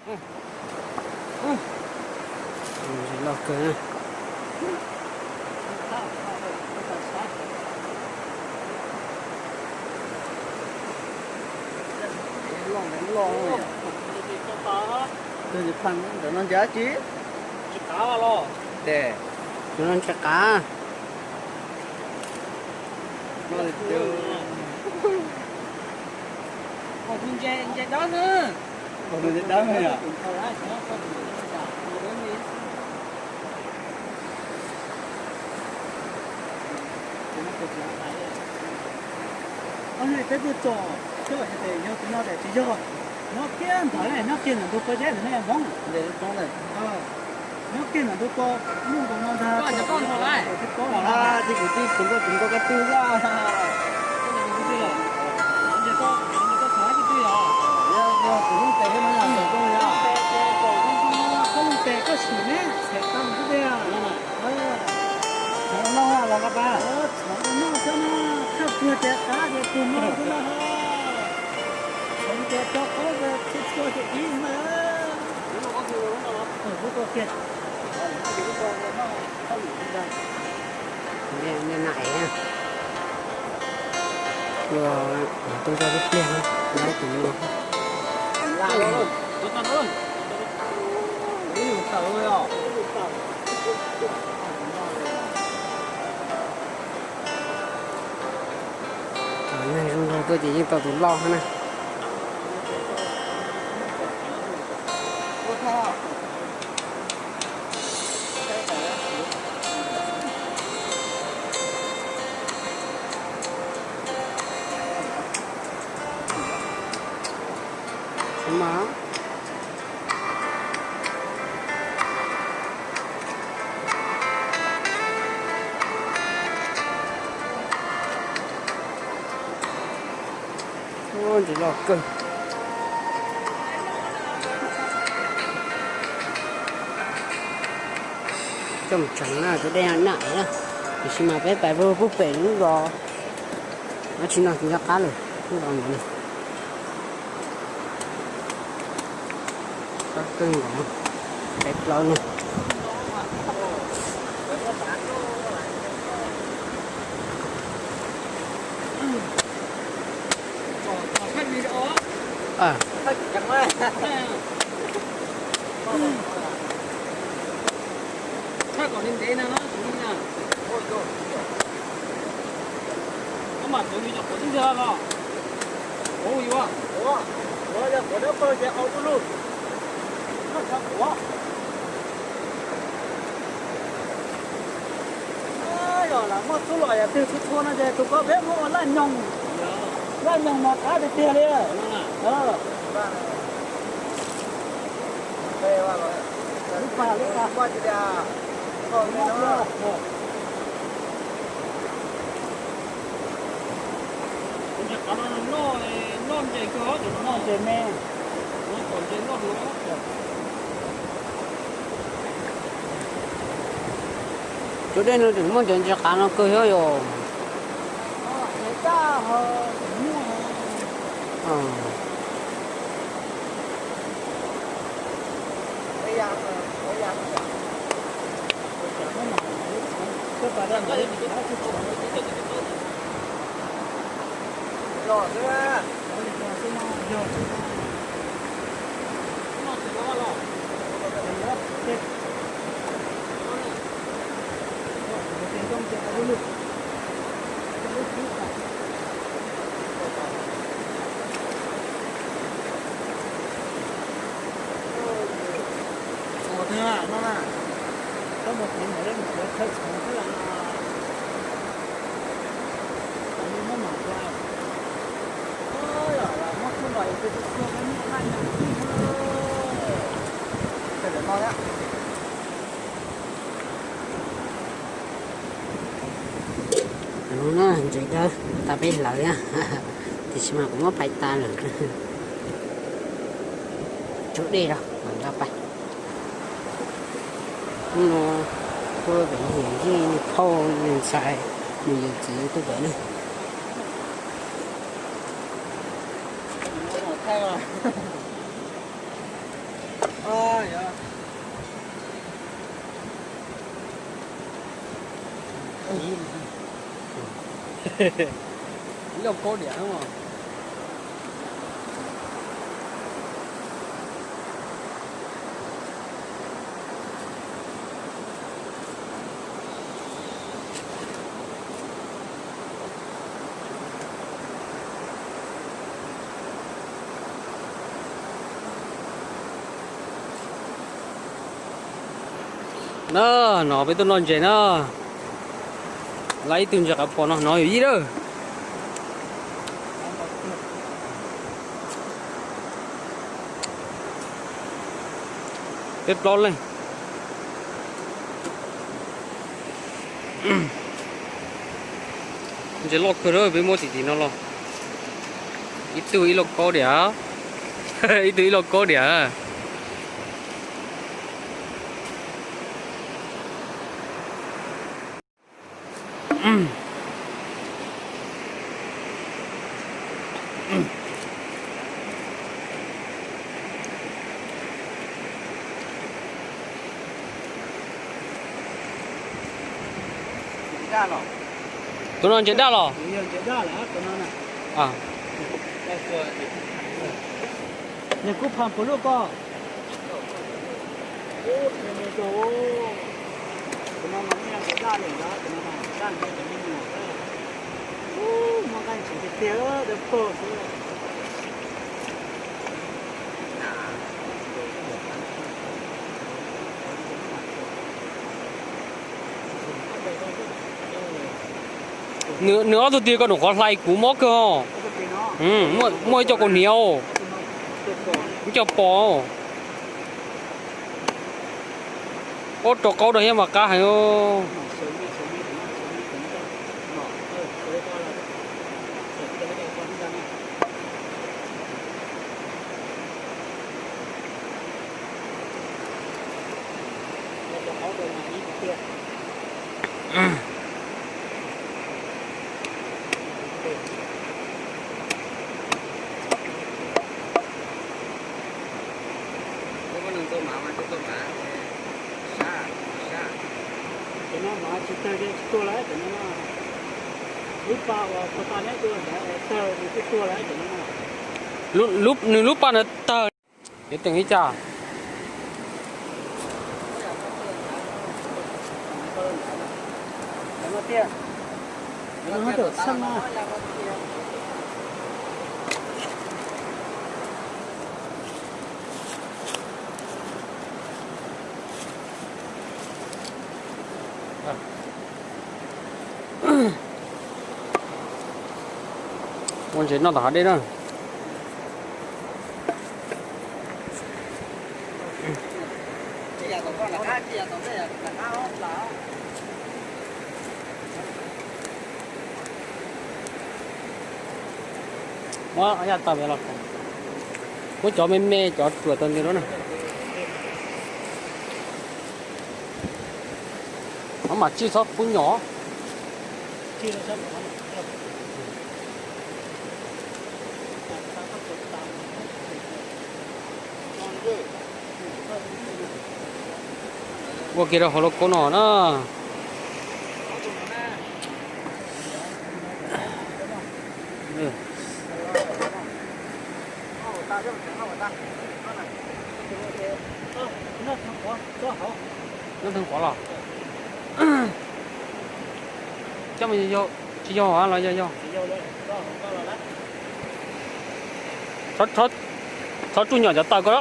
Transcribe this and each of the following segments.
Loj kawg na. Tus no ncav tsis? Tes, tus no ntshai qav. Tus ntse dawb na. Ob ne peb tuaj txog, coj hais tias yog tus no tias tsis yog. Nyob kiag ntawd, nyob kiag ntawm ntug pob zeb ntawm nej Hmoob. Nyob kiag ntawm ntug pob muaj nkaus no ntag. Koj cov koj nrog lawm. Koj cov koj nrog lawm. Tus kwv tij tus nkauj tus nkauj kab twg lawm. Yog tus lub tes no yog tus koj yog. Koj lub tes koj sim neb txhais tau xwb tiag. Txhoov no los nqa pas. Txhoov no xwb no, koj puag tes qab tias puag no xwb no. Txhoov tias rau qub tias txhua txhua tias ib na. Lub koj kiag. Naj na, tuaj zog tib pliag no, nyob tus no. Neeg zoo nraug tuaj ces yeej tau tus loj na. Ntsis loj kawg. Coj mus tseev na, tus dej no nam na. Tiam sis mas peb pais pub pem lub zos, no tsis no tsis nco qab lawm, lub zos ntawd. Qab kawg nkaus, peb plaub no. Thaj kom ntev ntev no no tus li na. Koj mam txwv yus cov quav tib ntag los. Quav yus, quav yog quav dawb paug ces au lug lug. Koj txhob quav. Yog lam muaj txuj lom yam twg txhua txhua no ces tus ko peb muab ua laj nyoog, laj nyoog mas qab tiag tiag li. Ntses qav no noj, noj ntses kawg, noj ntses me, noj tom ntses noj hluas. Cov dej no tseem muaj cov ntses qav no kawg thiab yom. Ntses dawb tas peb lawv, tiam sis mas kuv muab phais tas lawm. Tsub dej los mam nqa pais. Hnub no tuaj pem nws yawm yij nws phauj nws ntxhais nws yawm txiv tuaj pem ne. Na, no peb tuaj noj ntses na. Lawv ib tug ntses qav pos no, no yog yij lawm. Peb plaub leej. Ntses loj kawg, peb muab tim tim no los. Ib tug ib lauj kaub diam. Ib tug ib lauj kaub diam. Tus no ntses daj los? Nws ob tug twg koj num qhuav hlais kuv mob kawg. Muaj ib co kaus hniav, ib co pos. Ub, rau qaub rau thiab mas qab heev. Nws lub paj na tawg. Yuav teem ib cag. Ua ntses noj tom hav dej na. Muab cov me me cov ruam tau ntawd na. Maj mam tsij txhob pub nyom. Ua kiag rau hauv lauj kaub no na. Nyob thaj qhuav los? Coj mas yog, tsis yog los yog yog? Txhob tsuj nyom cov taws ko.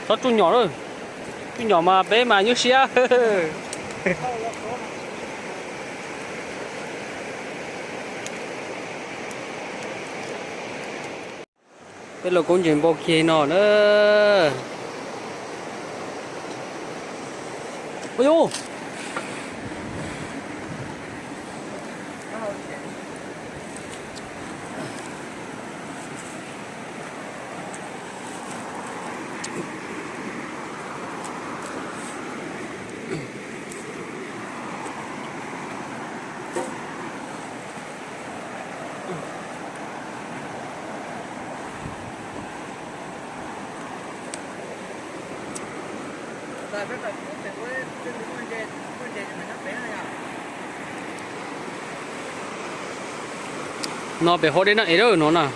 Txhob tsuj nyom lawm. Tsuj nyom mas peb mas nyuaj siab. Peb lauj kaub ntses npau kiag no na. Ua, No pem hauv dej no es no na.